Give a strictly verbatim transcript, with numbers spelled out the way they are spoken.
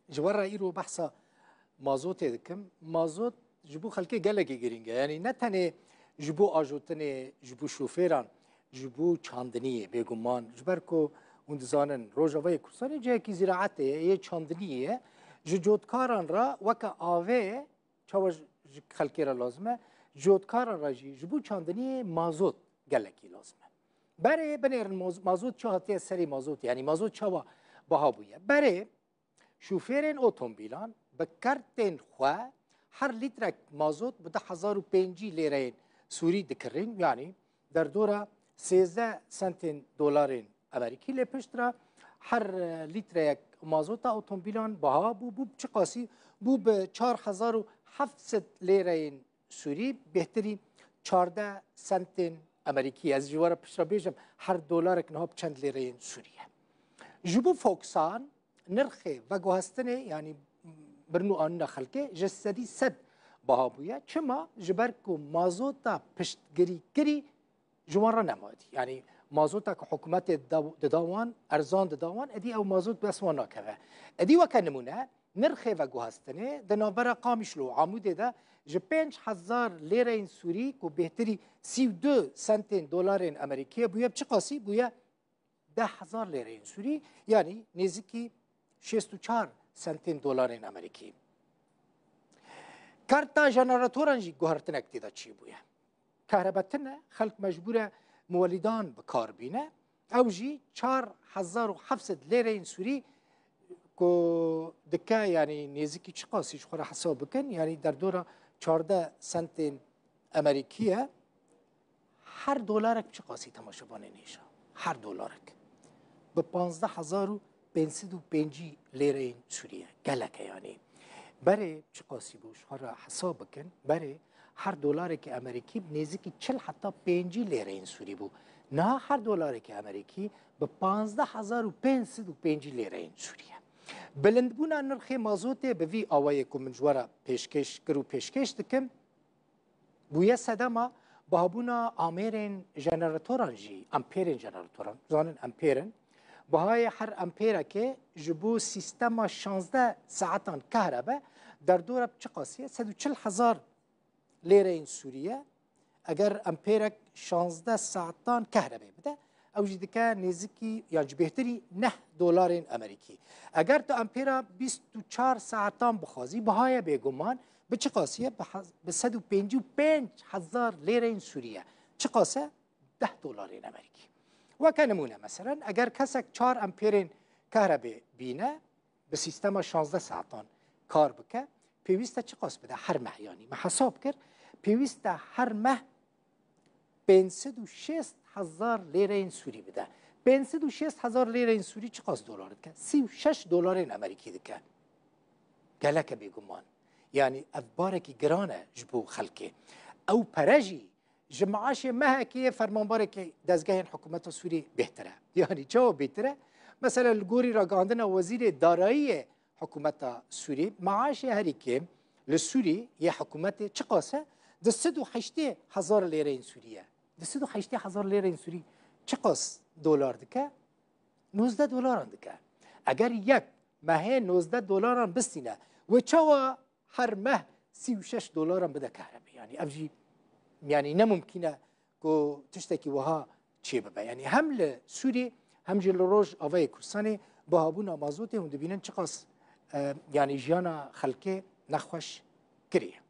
Ji we re îro behsa mazotê dikim. Mazot ji bo xelkê gelekî girîng e. Yanî ne tenê ji bo ajotinê, ji bo şofêran, ji bo çandiniyê bêguman. Ji ber ku hûn dizanin, Rojavayê Kurdistanê cihekî zîraetê ye, yê çandiniyê ye. Ji cotkaran re weke avê, çawa ji, ji xelkê re lazim e, cotkaran re jî ji bo çandiniyê mazot gelekî lazim e. Berê binêrin moz-, mazot çi hatiye serê mazotê, yanî mazot çawa biha bûye. Berê şofêrên otomobîlan bi kartên xwe her lîtrek mazot bi du hezar û pêncî lêreyên Sûrî dikirin, yanî derdora sêzdeh sentên dolarên Amerîkî. Lê piştre her, e, lîtreyek mazota otomobîlan biha bû, bû çiqasî? Bû bi çar hezar û heft sed lêreyên Sûrî, bêhtirî çardeh sentên Amerîkî. Ez ji we re piştre bêjim, her dolarek niha bi çend lêreyên Sûrî ye. Ji bo Foxan nirxê veguhestinê, yanî birin û anîna xelkê, ji sedî sed biha bûye. Çima? Ji ber ku mazota piştgirîkirî ji wan re nema dî. Yanî mazota ku hikûmetê dida, dida wan, erzan dida wan, êdî ew mazot bi dest wan nakeve. Êdî weke nimûne, nirxê veguhestinê di navbera Qamişlo û Amûdê de ji pênc hezar lêreyên Sûrî ku bêhtirî sî û du sentên dolarên Amerîkî ye bûye, bi çiqasî bûye? Deh hezar lêreyên Sûrî, yanî nêzîkî şêst û çar sentên dolarên Amerîkî. Karta jeneratoran jî guhertinek tê de çêbûye. Kahrebe tune, xelk mecbûr e muwelîdan bi kar bîne. Ew jî çar hezar û heft sed lêreyên Sûrî ku dike, yanî nêzîkî çiqasî, ji xwe re hesab bikin, yanî derdora çardeh sentên Amerîkî ye. Her dolarek çiqasî, temaşevanên hêja? Her dolarek bi panzdeh hezar û pênc sed û pêncî lêreyên Sûrî ye. Gelek e yanî. Berê çiqasî bû, ji xwe re hesab bikin. Berê her dolarekî Amerîkî nêzîkî çil heta pêncî lêreyên Sûrî bû. Niha her dolarekî Amerîkî bi panzdeh hezar û pênc sed û pêncî lêreyên Sûrî ye. Bilindbûna nirxê mazotê bi vî awayê ku min ji we re pêşkêş kir û pêşkêş dikim, bûye sedema bihabûna amêrên jeneratoran jî, ampêrên jeneratoran. Zanin ampêr in. Bihayê her ampêrekê ji bo sîstema şazdeh saetan kahrebe derdora bi çiqasî ye? Sed û çil hezar lêreyên Sûrî ye. Eger ampêrek şazdeh saetan kahrebê bide, ew jî dike nêzîkî, yan jî bêhtirî neh dolarên Amerîkî. Eger tu ampêra bîst û çar saetan bixwazî, biha ye bêguman. Bi çiqasî ye? Bi hez-, bi sed û pêncî û pênc hezar lêreyên Sûrî ye. Çiqas e? Deh dolarên Amerîkî. Weke nimûne, meselen, eger kesek çar ampêrên kahrebê bîne, bi sîstema şazdeh saetan kar bike, pêwîst e çiqas bide her meh? Yanî me hesab kir, pêwîst e her meh pênc sed û şêst hezar lêreyên Sûrî bide. Pênc sed û şêst hezar lêreyên Sûrî çiqas dolar dike? Sî û şeş dolarên Amerîkî dike. Gelek e bêguman. Yanî ev barekî giran e ji bo xelkê. Ew pere jî ji maaşê mehekê yê fermanbarekî dezgehên hikûmeta Sûrî bêhtir e. Yanî çawa bêhtir e? Mesela li gorî ragihandina wezîrê darayî yê hikûmeta Sûrî, maaşê herî kêm li Sûrî yê hikûmetê çiqas e? Du sed û heştê hezar lêreyên Sûrî ye. Du sed û heştê hezar lêreyên Sûrî çiqas dolar dike? Nozdeh dolaran dike. Eger yek mehê nozdeh dolaran bistîne, wê çawa her meh sî û şeş dolaran bide kahrebê? Yanî ev jî, yanî ne mumkîn e ku tiştekî wiha çêbibe. Yanî hem li Sûrî hem jî li Rojavayê Kurdistanê bihabûna mazotê hûn dibînin çiqas, e, yanî jiyana xelkê nexweş kiriye.